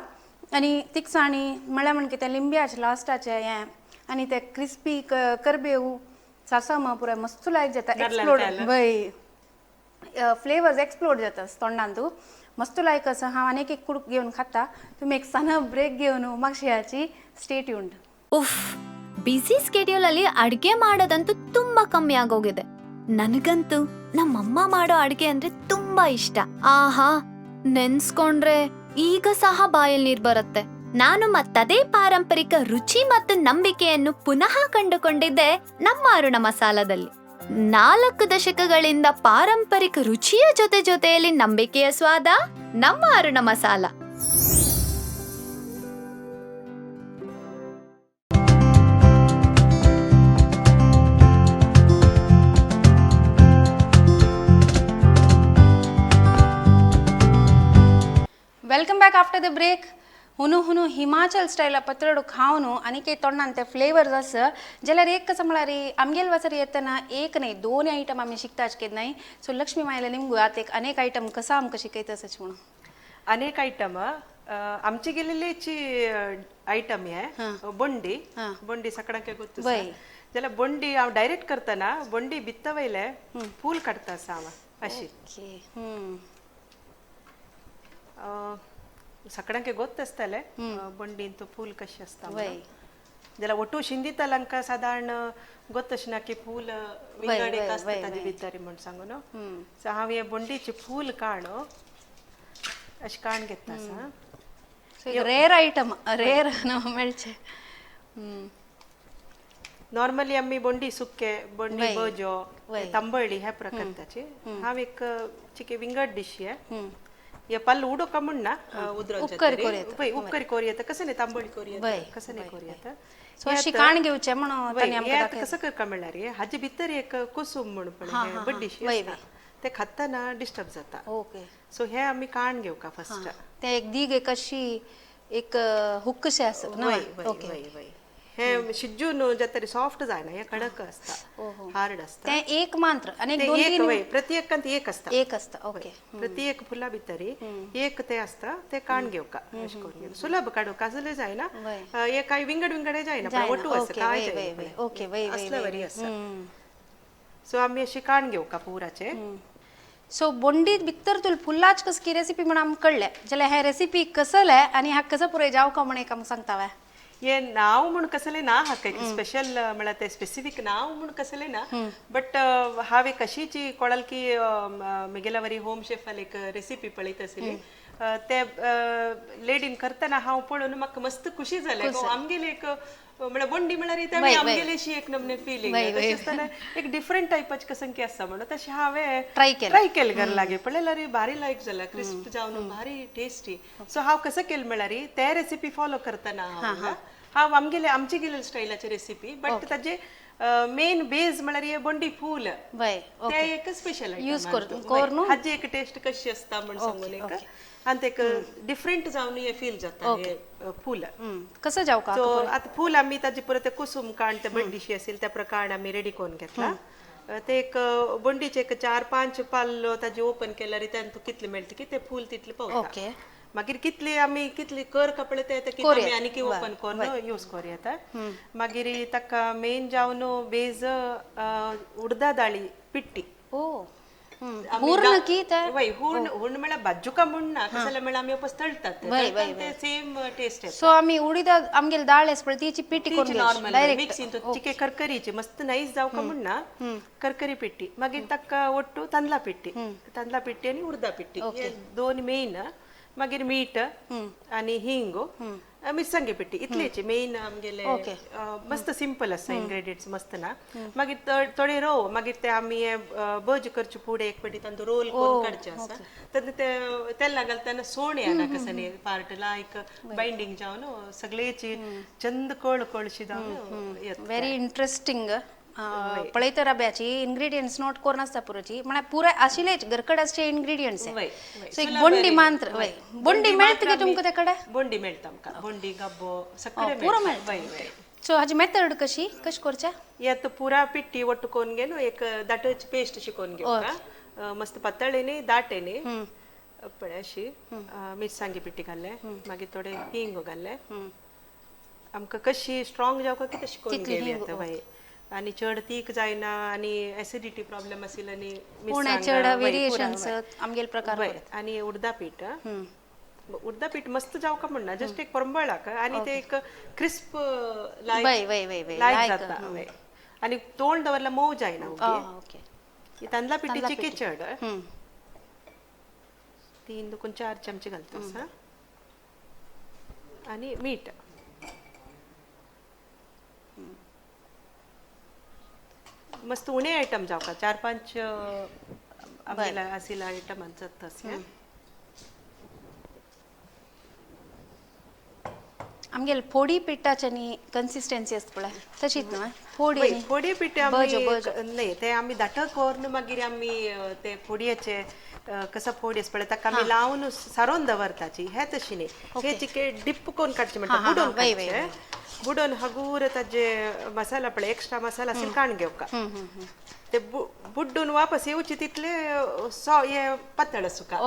आनी तिखसाणी म्हळ्यार म्हण कितें लिंब्याचे लास्टाचे हें आनी ते क्रिस्पी करबेव सासम पुरा मस्त लायक जाता. एक्सप्लोड वय फ्लेवर्स एक्सप्लोड जाता तोंडान तूं. मस्त लायक आसा. हांव आनीक एक कुडक घेवन खाता. तुमी एक सना ब्रेक घेवन मागशेयाची स्टे ट्यून्ड. ಉಫ್, ಬ್ಯುಸಿ ಸ್ಕೆಡ್ಯೂಲ್ ಅಲ್ಲಿ ಅಡ್ಗೆ ಮಾಡೋದಂತೂ ತುಂಬಾ ಕಮ್ಮಿ ಆಗೋಗಿದೆ. ನನಗಂತೂ ನಮ್ಮಮ್ಮ ಮಾಡೋ ಅಡ್ಗೆ ಅಂದ್ರೆ ತುಂಬಾ ಇಷ್ಟ. ಆಹಾ, ನೆನ್ಸ್ಕೊಂಡ್ರೆ ಈಗ ಸಹ ಬಾಯಲ್ಲಿ ನೀರ್ ಬರುತ್ತೆ. ನಾನು ಮತ್ತದೇ ಪಾರಂಪರಿಕ ರುಚಿ ಮತ್ತು ನಂಬಿಕೆಯನ್ನು ಪುನಃ ಕಂಡುಕೊಂಡಿದ್ದೆ ನಮ್ಮ ಅರುಣ ಮಸಾಲದಲ್ಲಿ. 4 ದಶಕಗಳಿಂದ ಪಾರಂಪರಿಕ ರುಚಿಯ ಜೊತೆ ಜೊತೆಯಲ್ಲಿ ನಂಬಿಕೆಯ ಸ್ವಾದ ನಮ್ಮ Aruna masala. Welcome back after the break. हुनू हुनू Himachal स्टायला पत्रडो खावन आनी काही तोंडान ते फ्लेवर्स आसा जाल्यार एक कसं म्हळ्यार आमगेल वासर येतना एक न्हय दोन आयटम आमी शिकता केन्नाय. सो लक्ष्मी मायला निमगू आतां एक अनेक आयटम कसा आमकां शिकयता अशें म्हणून. अनेक आयटम आमचे गेलेलेची आयटम हे बोंडी. बोंडी सगळ्यांक ಗೊತ್ತು. जाल्यार बोंडी हांव डायरेक्ट करतना बोंडी भित्ता वयले फूल काडटा आसा हांव अशी. सगळ्यांक गोत आसतले बोंडीन तो फूल कशी आसता. जाल्यार ಒಟ್ಟು ಶಿಂದಿತಲಂಕ सादारण ಗೊತ್ತशें ना की फूल विंगड एक आसता ताजे भितर म्हण सांगू न्हू. सो हांव हे बोंडीचे फूल काण अशें काण घेता आसा. रेर आयटम, रेर मेळचे. नॉर्मली आमी बोंडी सुके, बोंडी भजो, तांबळी हे प्रकार ताचे. हांव एक चिके विंगड डिश हे हे पल्ल उडोवका म्हण ना उपकरी कोरी येता कसं नाही तांबळी कोरी येता कसं नाही कोरी येता. सो अशी काण घेवचे म्हणून कसं करका म्हणल्यार हाजे भितर एक कुसूम म्हण पण बड्डीशी ते खाताना डिस्टर्ब जाता. ओके. सो हे आमी काण घेवका फर्स्ट. ते एक दीग एक अशी एक हुक्क शे आसत ना. ओके. हे शिजून जातरी सॉफ्ट जायना, हे कडक आसता, हार्ड आसता. ते एक मात्र आणि दोन तीन प्रत्येकांत एक आसता. एक आसता. ओके. प्रत्येक फुला भितरी एक ते आसता ते काण घेवका अशें करून सुलभ काडूंक आसले जायना, हे काय विंगड विंगड जायना पण ओटू आसता काय जायना. ओके. असले वरी आसा. सो आमी अशी काण घेवका पुराचे. सो बोंडी भितर तुल फुलाच कस की रेसिपी म्हण आमकां कळ्ळें जाल्यार हे रेसिपी कसले आनी ह्या कसं पुराय जावका म्हण एक आमकां सांगता वे. हे नाव म्हूण कसले ना हाका स्पेशल म्हळ्यार ते स्पेसिफीक नाव म्हूण कसले ना, बट हांवें कशीची कोणाल की म्हगेल्या वरी होम शेफाल एक रेसिपी पळयत आसली ते लेडीन करतना हांव पळोवन म्हाका मस्त खुशी जालें. आमगेले एक म्हळ्यार बोंडी म्हळ्यार आमगेलेशी एक नमने फिलींग तशें आसतना एक डिफरंट टायपाचे कसं की आसा म्हणून तशें हांवें ट्राय केलें घर लागीं पळयल्यार भारी लायक जाला, क्रिस्प जावन भारी टेस्टी. सो हांव कसं केलें म्हळ्यार ते रेसिपी फॉलो करतना हांव आमगेले आमचे गेले स्टायलाची रेसिपी, बट ताजे मेन बेज म्हळ्यार हे बोंडी फूल ते एक स्पेशल यूज करून हाजी एक टेस्ट कशी आसता म्हण सांगून एक आनी ते डिफरंट जावन हे फील जाता हे फूल. कसं जावं का सो आतां फूल आमी ताजे परत कुसूम काण ते बंडीशी असेल त्या प्रकारान आमी रेडी करून घेतला. ते एक बोंडीचे एक 4-5 पाल्लो ताजे ओपन केल्यार तांतूं कितले मेळटा की ते फूल तितले पावता. मागीर कितले आमी कितले कर कपडे ते कितले आनी की ओपन करून यूज करूं येता. मागीर ताका मेन जावन बेज उडदा दाळी पिट्टी. हुर्ण की वय हुर्ण हुर्ण म्हळ्यार भाजूका म्हण ना, कसले म्हळ्यार आमी वापस तळटात ते सेम टेस्ट येता. सो आमी उडीद आमगेले दाळ आसा पळय तिची पिट्टी करून नॉर्मल मिक्स चिके करकरीची मस्त नायस जावका म्हण ना करकरी पिट्टी. मागीर ताका ಒಟ್ಟು तांदळा पिट्टी, तांदळा पिट्टी आनी उडदा पिट्टी हे दोन मेन. मागीर मीठ आनी हिंग मिरसांगे पिठी इतलेची मेन आमगेले. मस्त सिंपल आसा इन्ग्रेडियंट्स, मस्त ना. मागीर थोडे रोव, मागीर ते आमी भज करचे फुडें एक पेटी तांतू रोल करून काडचे आसा. तेन्ना ते तेला घालतना सोण येना कसं पार्ट लायक बायंडींग जावन सगळेची चंद कळ कळशी जावन येता. Very interesting. पळयत राब्याची इन्ग्रेडियंट्स नोट करून आसता पुरोची, म्हळ्यार पुराय आशिल्लेच घरकड आसचे इन्ग्रेडियंट्स. सो एक बोंडी मात्र वय, बोंडी मेळटा की तुमकां ते कडेन? बोंडी मेळटा आमकां, बोंडी गब्बो सगळे पुरो मेळटा. मेळटा. सो हाजी मेथड कशी कशी करच्या? यात पुरा पिट्टी ಒಟ್ಟು कोन एक दाटची पेस्ट शिकोवन घेवका, मस्त पातळ न्ही दाट न्ही पळय अशी. मिरसांगी पिट्टी घाल्ले, मागीर थोडे हिंग घाल्ले. आमकां कशी स्ट्रॉंग जावका की तशी करून घेवया वय, आणि चड तीख जायना आणि ऍसिडिटी प्रॉब्लेम असेल आणि चड व्हेरिएशन्स आमगेल प्रकार. आणि उडदा पीठ, उडदा पीठ मस्त जावका म्हणना, जस्ट एक परंबळाक आणि ते एक क्रिस्प लायक लायक जाता आणि तोंड दवरला मोव जायना. तांदळा पिठीची किचड 3 दुकून 4 चमचे घालता आणि मीठ. मस्त उणे आयटम जावका, 4-5 आमगेला आशिल्ले आयटम जाता. आमगेले फोडी पिठाची आनी कन्सिस्टन्सी आसता पळय तशीच न्हय? फोडी फोडी पीठ आमी न्हय, ते आमी दाट करून मागीर आमी ते फोडयेचे कसो फोडी आसता पळय ताका आमी लावन सारोवन दवरताची. हे तशी न्ही, हे चिके डिप करून काडचे म्हणटा, बुडोवन काडचे. बुडोवन हगूर ताजे मसाला पळय एक्स्ट्रा मसाला असेल काण घेवका, ते बुड्डून वापस येवचे तितले सो हे पातळ आसूका.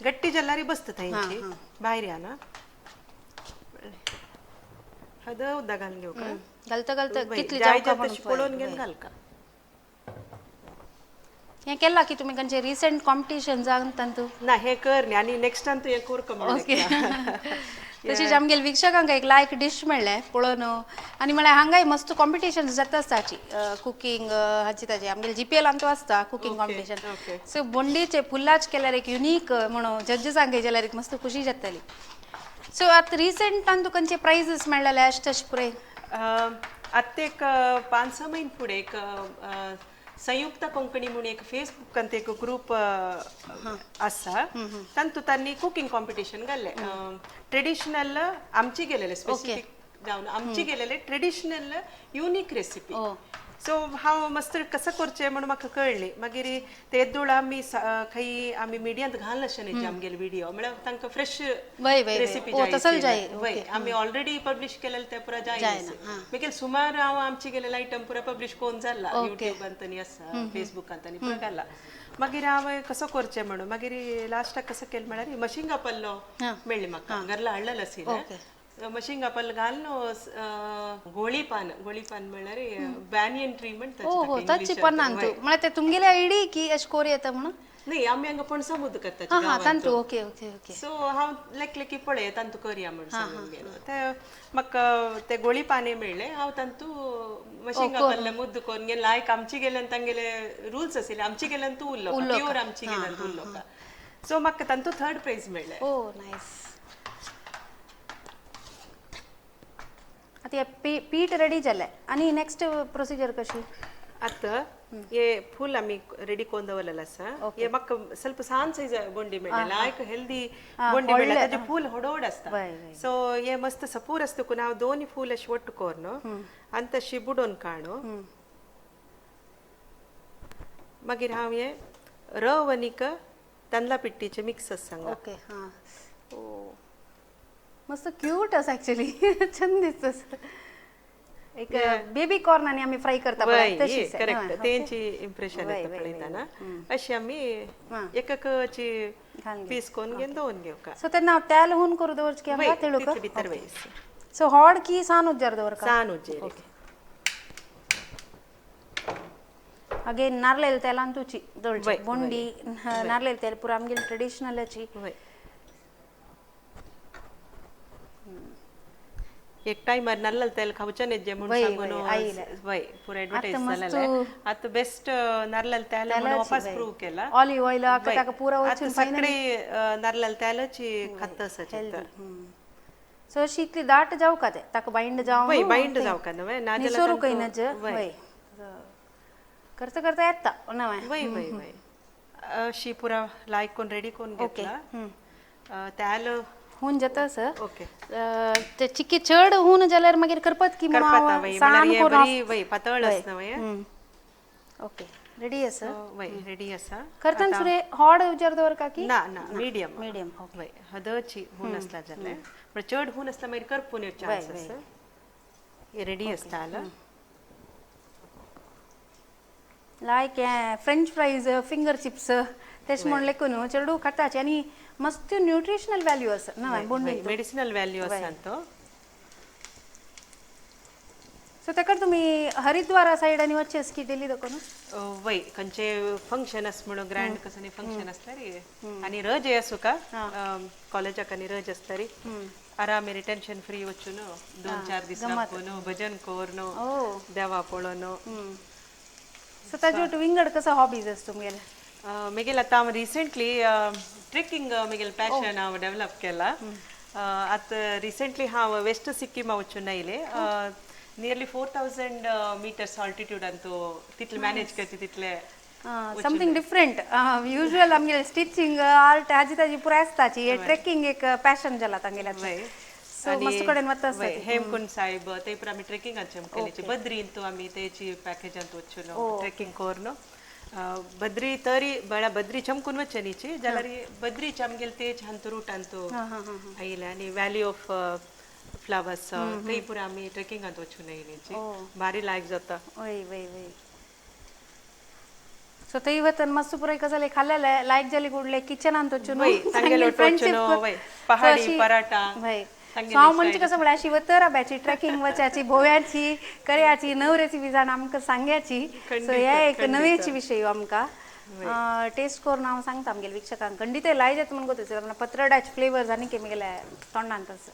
गट्टी जाल्यार बसता थंयची भायर या ना. हद उदक घालून घेवका, घालता घालता कितली जाय तशी पळोवन घेवन घालका. हें केला की तुमी खंयचे रिसंट कॉम्पिटिशन जावन तांतू ना हें कर न्ही, आनी नेक्स्ट टायम तूं हें कर. तशीच आमगेले वीक्षकांक एक लायक डीश मेळ्ळें पळोवन. आनी म्हळ्यार हांगाय मस्त कॉम्पिटिशन जाता आसता कुकींग हाची ताची. आमगेले GPL आमचो आसता कुकींग कॉम्पिटिशन. सो बोंडीचे पुल्लाच केल्यार एक युनीक म्हणून जज्जसांक जाल्यार एक मस्त खुशी जातली. सो आतां रिसंटान तुका खंयचे प्रायजीस मेळ्ळेले अशें तशें पुराय? आतां एक 5-6 म्हयने फुडें एक संयुक्त कोंकणी म्हणून एक फेसबुकांत एक ग्रूप आसा, तातूंत तांणी कुकींग कॉम्पिटिशन घाल्लें. ट्रेडिशनल आमची गेलेले स्पेसिफीक जावन आमची गेलेले ट्रेडिशनल युनीक रेसिपी. सो हांव मस्त कसं करचें म्हणून म्हाका कळ्ळें. मागीर ते येदोळ आमी खंय आमी मिडियांत घालनाशें न्ही आमगेले विडियो, म्हळ्यार तांकां फ्रेश रेसिपी जाय. वय आमी ऑलरेडी पब्लिश केलेले ते पुरा जाय. मागीर सुमार हांव आमची गेलेले आयटम पुरा पब्लिश करून जाला युट्यूबांत आनी आसा फेसबुकांत आनी पुरा घाला. मागीर हांव कसो करचें म्हणून मागीर लास्टाक कसो केलें म्हळ्यार मशिंगा पल्लो मेळ्ळें म्हाका, घरला हाडलेलो आशिल्लें. मशिंगा पल्लो घालून गोळी पान, गोळी पान म्हळ्यार बॅनियन ट्री म्हणटा. ताची पन्नान तूं म्हळ्यार ते तुमगेले आयडी की अशें कोर येता म्हणून न्ही, आमी हांगा पणसा मुद्द करता. तांतू ओके ओके ओके. सो हांव लेखलें की पळय तांतू करया म्हणून सांगून गेलो. ते म्हाका ते गोळी पाने मेळ्ळे, हांव तांतू मशिंगा पल्ले मुद्द करून गेले. लायक आमची गेल्यान तांगेले रुल्स आशिल्ले, आमची गेल्यान तूं उरलो, प्युअर आमची गेल्यान तूं उरलो. सो म्हाका तांतू 3rd प्रायज मेळ्ळें. ओ नायस. आतां हें पीठ रेडी जालें आनी नेक्स्ट प्रोसिजर कशी? आतां हे फूल आमी रेडी करून दवरलेलें आसा. हे म्हाका ಸ್ವಲ್ಪ सान सायज बोंडी मेळ्ळें, लायक हेल्दी बोंडी मेळ्ळें. ताजे फूल होडोड आसता. सो हे मस्त सपूर आसता देखून हांव दोन फूल अशें ಒಟ್ಟು करून आनी तशी बुडोवन काडू. मागीर हांव हे रव आनीक तांदळा पिट्टीचें मिक्स आसा हांगा. ओके हां, मस्त क्यूट आसा ऍक्च्युली, छंद दिसता. एक बेबी कॉर्न आनी आमी फ्राय करता तशीच. करेक्ट, तेंची इम्प्रेशन येता पळयतना. अशी आमी एक एकची पीस करून घेवन दवरून घेवका. सो तेन्ना हांव तेल हून करून दवरचें की आमकां तेळूक? भितर वयस. सो हॉड की सान उज्जार दवरका? सान उज्जेर. अगेन नारलेल तेलान तुची दळची बोंडी, नारलेल तेल पुरा आमगेले ट्रेडिशनलाची. एक टायमार नाल्ल तेल खावचें न्ही जे म्हणून सांगून वय पुरा एडवर्टायज जालेलें. आतां बेस्ट नारल तेल म्हणून वापस प्रूव केला. ऑलिव्ह ऑयल ताका पुरा वचून सगळे नारल तेलाची खात आसा. सो अशी इतली दाट जावका ते ताका बाइंड जावं वय बाइंड जावका नवे नाजाल्यार निसोरूंकय नज. वय करता करता येता नवे. वय वय वय अशी पुरा लायक कोण रेडी कोण घेतला त्याल हून जाता सर. ओके. ते चिकी चड हून जाल्यार मागीर करपत की म्हणून सान करून वय पातळ आसना वय. ओके रेडी आसा. वय रेडी आसा. करताना सुरे हॉट उजार दवर का की ना ना मीडियम मीडियम. ओके वय हदची हून असला जाल्यार पण चड हून असला मागीर करपून चान्स आसा. हे रेडी आसता. लायक फ्रेंच फ्राईज फिंगर चिप्स तेश म्हणले न्हू चेडू खाताचे आनी मस्त न्यूट्रिशनल व्हॅल्यू आसा ना बोंडी मेडिसिनल व्हॅल्यू आसा तो. सो तेका तुमी हरिद्वारा सायड आनी वचचे की दिल्ली दाखोवन वय खंयचे फंक्शन आस म्हणून ग्रँड कसं फंक्शन आसता रे आनी रज आसू का कॉलेजाक आनी रज आसता रे आराम टेन्शन फ्री वचून 2-4 दीस रावन भजन करून देवा पळोवन. सो ताजे विंगड कसो हॉबीज आसा तुमगेले? मेगेल आतां हांव रिसेंटली ट्रेकिंग मेगेल पॅशन हांव डेवलप केला. आतां रिसेंटली हांव वेस्ट सिक्किमा वचून आयले. नियरली 4000 मीटर्स ऑल्टिट्यूड अंतू तितले मॅनेज करचे तितले समथिंग डिफरंट. युजल आमगेले स्टिचिंग आर्ट हाजी ताजी पुराय आसताची हे ट्रेकिंग एक पॅशन जाला तांगेले. सो मस्त कडेन वता आसता. हेमकुंड साहेब ते पुरा आमी ट्रेकिंगाचे केलेची बद्रींतू आमी तेची पॅकेजांत वचून ट्रेकिंग करून बद्री तरी बळ्या बद्री चमकून वचनीची जाल्यार बद्रीचे आमगेले तेच हांतू रुटांतू आयले आनी व्हॅली ऑफ फ्लावर्स थंय पुरा आमी ट्रेकिंगांत वचून आयलीची भारी लायक जाता. वय वय वय. सो थंय वतन मस्त पुराय कसले खाल्लेले लायक जाली गुडले किचनांत वचून पहाडी पराठा. वय सो हांव म्हणजे कसं म्हळ्यार अशी वतर बॅची ट्रेकिंग वच्याची भोव्याची कर्याची नव रेसिपी जाण आमकां सांग्याची. सो हे एक नवेची विशय आमकां टेस्ट करून हांव सांगता आमगेले वीक्षकांक खंडीत लाय जाता म्हणून गोत पत्रडाचे फ्लेवर्स आनी की म्हगेल्या तोंडांत आसा.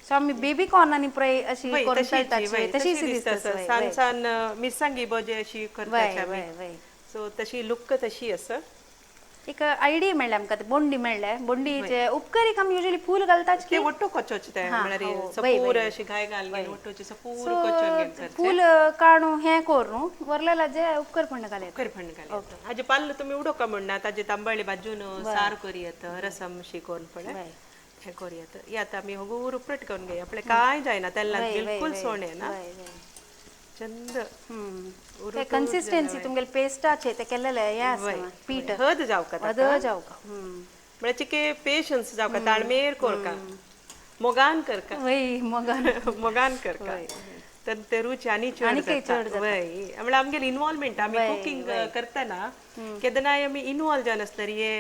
सो आमी बेबी कॉर्न आनी पुराय अशी करून तळटाची तशीच दिसता. सान सान मिरसांगी भजी अशी करता. सो तशी लुक तशी आसा. एक आयडिया मेळ्ळें आमकां ते बोंडी मेळ्ळें. बोंडीचे उपकरीक आमी युजली फूल घालतात ते ಒಟ್ಟು ಕೊಚ್ಚೋಚ್ ते म्हळ्यार सपूर अशी घाय घाल ಒಟ್ಟोची सपूर कोचोन फूल काणू हें करून वरलेला जे उपकर फंड घाले उपकर फंड घाले हाजे पाल्ल तुमी उडोवका म्हणना ताजे तांबळी बाजून सार करी येत रसम शी करून पळय हें करी येत. हे आतां आमी होगूर उपरट करून घेया आपलें कांय जायना तेन्ना बिलकुल सोणें ना चंद ते कन्सिस्टन्सी तुमगेले पेस्टाचे ते केलेले हे आसा पीठ हद जावका हद जावका म्हळ्यार चिके पेशन्स जावका ताळमेर करका मोगान करका वय मोगान मोगान करका तर ते रुची आनी चड जाता. वय म्हळ्यार आमगेले इन्वॉल्वमेंट आमी कुकींग करतना केन्नाय आमी इन्वॉल्व जावन आसल्यार हे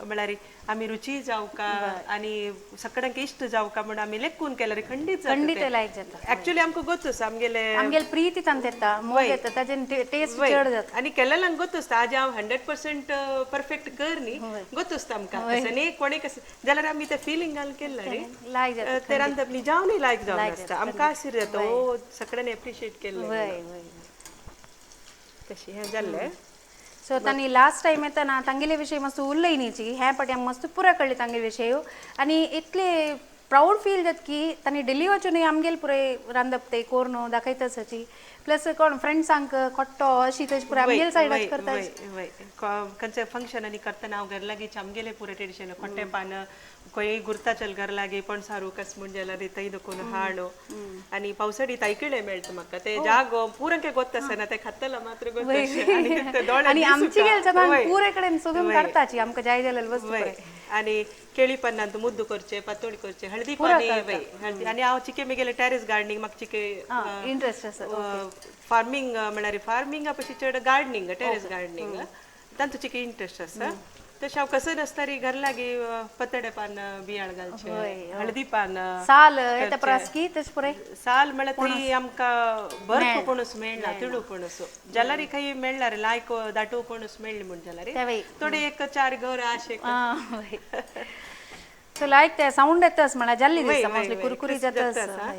म्हळ्यार आमी रुची जावका आनी सगळ्यांक इश्ट जावका म्हण आमी लेखून केल्यार खंडीत खंडीत लायक जाता. एक्चुअली आमकां गोत आसा आमगेले आमगेले प्रीती तांत येता मोग येता ताजेन टेस्ट चड जाता. आनी केल्ल्याक गोत आसता आज हांव 100% परफेक्ट कर न्ही गोत आसता आमकां तशें न्ही कोणी कशें जाल्यार आमी ते फिलींग घालून केल्लें न्ही लायक जाता ते रांदप न्ही जावनूय लायक जावन आसता आमकां आशीर जाता ओ सगळ्यांनी एप्रिशिएट केल्लें तशें हें जाल्लें. सो तांणी लास्ट टायम येतना तांगेले विशय मातसो उलयनीची ह्या पाटी आमकां मस्त पुराय कळ्ळी तांगेले विशय आनी इतले प्रावड फील जाता की तांणी दिल्ली वचून आमगेले पुराय रांदप ते करून दाखयता अशी प्लस कोण फ्रेंड्सांक खोट्टो अशी तशी पुराय आमगेले सायडाच करता. खंयचे फंक्शन आनी करतना हांव घर लागीं आमगेले पुराय ट्रेडिशन खोटे पान खंय गुर्ताचल घर लागीं पणसारू कस म्हूण जाल्यार थंय दुखून हाडो आनी पावसाळी तायकिळे मेळटा म्हाका ते जागो पुरांके गोत आसना ते खातला मात्र गोत आनी आमची गेले पुरे कडेन सोदून काडताची आमकां जाय जाल्यार वस्तू. आनी केळी पानांत मुद्दू करचे पातोळी करचे हळदी पानी हळदी आनी हांव चिके मेगेले टॅरेस गार्डनिंग म्हाका चिके इंट्रस्ट आसा फार्मींग म्हळ्यार फार्मिंगा पशी चड गार्डनिंग टेरेस गार्डनिंग तांचो चिके इंट्रस्ट आसा. तशें हांव कसं नासता री घर लागीं पतडे पान बियाळ घालचें हळदी पान साल येता प्रासकी तशें पुराय साल म्हळ्यार थंय आमकां बर्फ पणस मेळना तिळू पणस जाल्यार खंय मेळ्ळार लायक दाटू पणस मेळ्ळी म्हूण जाल्यार थोडे एक 4 घर आशे सो लायक ते सावंड येतास म्हळ्यार जाल्ली दिसता मोस्टली कुरकुरी जाता.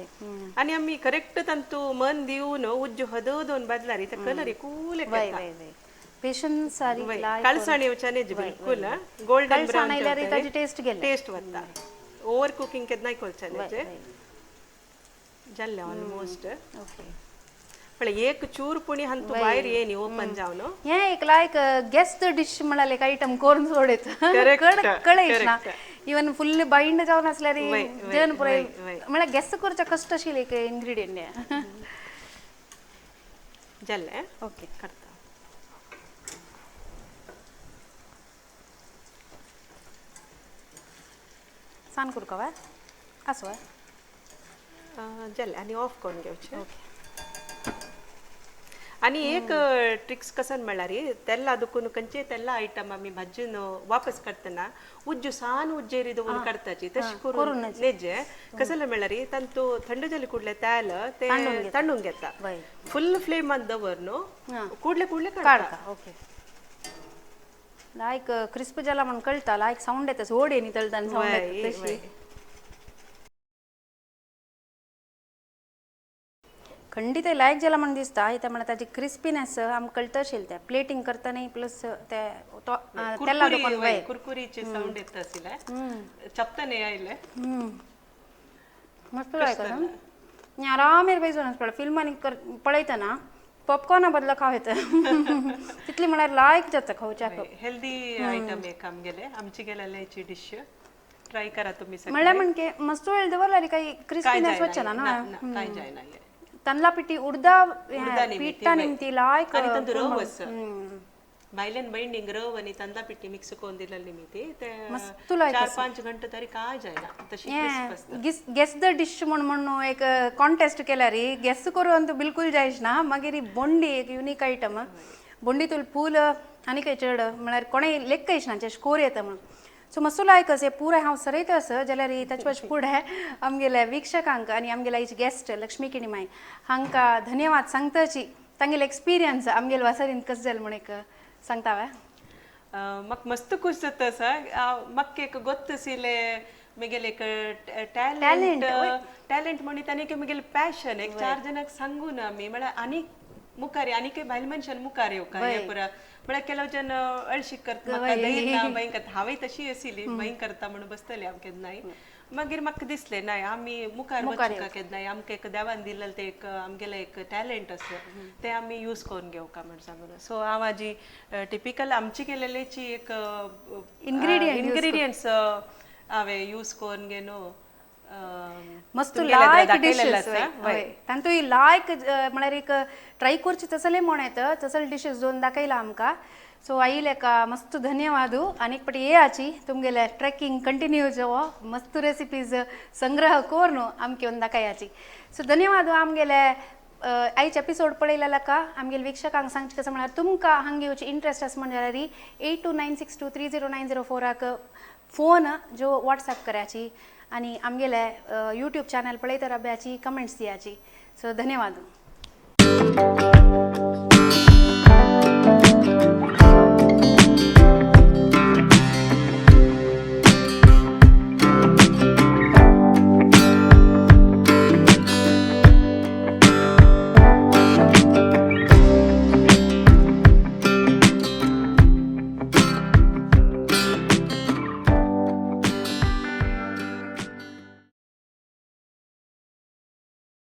आनी आमी करेक्ट तांतू मन दिवन उज्ज हदोवन बादलारी ते कलर कूल येता. पेशन्स सारी कळसाण येवच्या न्ही बिलकुल गोल्डन कळसाण आयल्यार ताची टेस्ट गेले टेस्ट वता ओवर कुकिंग केन्नाय करचें न्ही जाल्लें ऑलमोस्ट ओके पण एक चूर पुणी हांतू भायर येनी ओपन जावन हें एक लायक गेस्ट डिश म्हळ्यार एक आयटम करून सोडयत Correct, कळयच ना correct. Even full bind जावन आसल्यार वय, जेवण पुराय वय, वय. म्हळ्यार गेस्ट करच्या कश्ट आशिल्लें एक इन्ग्रिडियंट जाल्लें ओके करता सान करूं का आसो जालें आनी ऑफ करून घेवचें ओके आनी एक ट्रिक्स कसन म्हणल्यार तेल्ला दुखून खंयचे तेल्ला आयटम आमी भाजून वापस करतना उज्जू सान उज्जेरी दवरून काडताची तशें करून नेजे कसले म्हणल्यार तांतू थंड जाले कुडले तेल ते तांडून घेता वय. फुल फ्लेमान दवर न्हू कुडले कुडले काडटा काडता ओके लायक क्रिस्प जाला म्हणून कळटा लायक सावंड येता सोड येनी तळताना सावंड वय, येता तशी वय. खंडीत लायक जाला म्हणून दिसता इथे म्हणल्यार ताची क्रिस्पीनेस आमकां कळटा आशिल्लें तें प्लेटींग करतना प्लस ते तो तेला कुरकुरी दोकान वय, वय कुरकुरीचे साऊंड येता आशिल्लें चपतने आयले मस्त लायक आसा आरामेर बेजून पळय फिल्मांनी पळयतना पॉपकॉर्ना बदला खाव येता तितली म्हळ्यार लायक जाता खावच्याक हेल्दी आयटम एक आमगेले आमची गेलेल्याची डिश ट्राय करा तुम्ही सगळे. म्हणल्यार म्हणजे मस्त वेळ दवरल्यार काही काय क्रिस्पीनेस जायना वचना ना, ना ना, काय जायना हे. तांदळा पिठी उडदा उडदा निमित्ती, पिठा वय. निमती लायक आनी तांतू रव आसा भायल्यान बायंडींग रव आनी तांदळा पिठी मिक्स करून दिलेली निमित्ती ते मस्त लायक 4-5 घंटे तरी काय जायना तशी क्रिस्प आसता गेस the dish म्हण म्हणून एक कॉन्टेस्ट केल्यार गेस करून तूं बिलकुल जायच ना मागीर ही बोंडी एक युनीक आयटम बोंडी तुल फूल आनी काय चड म्हळ्यार कोणेय लेखयच ना जे स्कोर येता म्हणून सो मस्त लायक अशें पुराय हांव सरयता आसा जाल्यार ताचे पास फुडें आमगेल्या वीक्षकांक आनी आमगेल्या आयची गेस्ट लक्ष्मी किणीमाय हांकां धन्यवाद सांगताची तांगेले एक्सपिरियन्स आमगेले वासरीन कसं जालें म्हण एक सांगता वे म्हाका मस्त खुश जाता आसा म्हाका एक गोत्त आशिल्लें म्हगेलें एक टॅलंट टॅलंट म्हणीत आनी एक म्हगेलें पॅशन एक 4 जाणांक सांगून आमी म्हळ्यार आनीक मुखार आनीक बायल मनशान मुखार येवका हें पुरा म्हळ्यार ಕೆಲವು जन अळशीक करता म्हाका धैर्य ना बांय करता हांवें तशी आशिल्ली बांय करता म्हणून बसतलें हांव केन्नाय मागीर म्हाका दिसलें नाय आमी मुखार वचूंक केन्नाय आमकां एक देवान दिल्लें तें एक आमगेलें एक टॅलंट आसा तें आमी यूज करून घेवका म्हण सांगून सो हांव हाजी टिपिकल आमची केलेल्याची एक इन्ग्रिडियंट्स हांवें यूज करून घेवन मस्त लायक डिशेस तांतू लायक म्हळ्यार एक ट्राय करची तसले म्हण येता तसले डिशेस दोन दाखयला आमकां सो आयिल्ले का मस्त धन्यवाद आनी एक पाटी येयाची तुमगेले ट्रेकिंग कंटिन्यू जावो मस्त रेसिपीज संग्रह करून आमकां येवन दाखयाची सो धन्यवाद आमगेले आयचे एपिसोड पळयलेला का आमगेले वीक्षकांक सांगचें कसं म्हळ्यार तुमकां हांगा येवची इंट्रस्ट आसा म्हण जाल्यार 8296230904 फोन जो वॉट्सएप करायची आणि आमगेले यूट्यूब चॅनल पळयता राब्याची कमेंट्स दियाची सो धन्यवाद.